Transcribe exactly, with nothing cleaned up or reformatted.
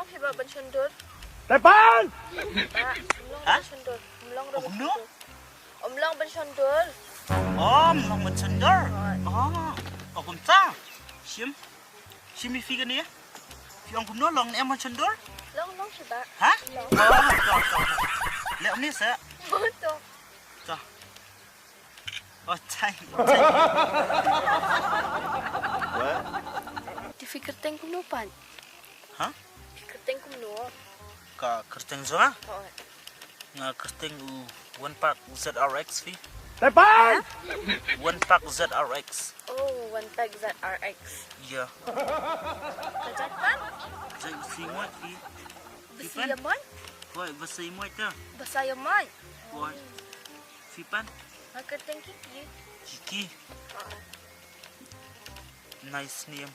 Ong phi ba ban shon dur. Tepan! Ba, ym long ban shon dur. Ym long ban shon dur. Ym long ban shon dur. Oh, ym long ban shon dur. Oh, oh kumta. Shim. Shim phi kane. Phi ong kumno long ne em ban shon dur? Long long shi ba. Ha? Long. Oh, to, to, to. Le ong ni sa. Oh, to. To. Oh, tai. Te phi kyrteng kumno pat? Ha? Phi kyrteng kumno? Ka kyrteng jong nga? Oh. Nga kyrteng u One Pack Z R X phi. Tepan! One Pack Z R X. Oh, One Pack Z R X. Ya. Ka jait pat? Jait Basiamot phi. Basiamot? Wai, Basiamot ya. Basiamot. Wai. Phi pat? Nga kyrteng Kiki. Kiki. Oh. Nice name.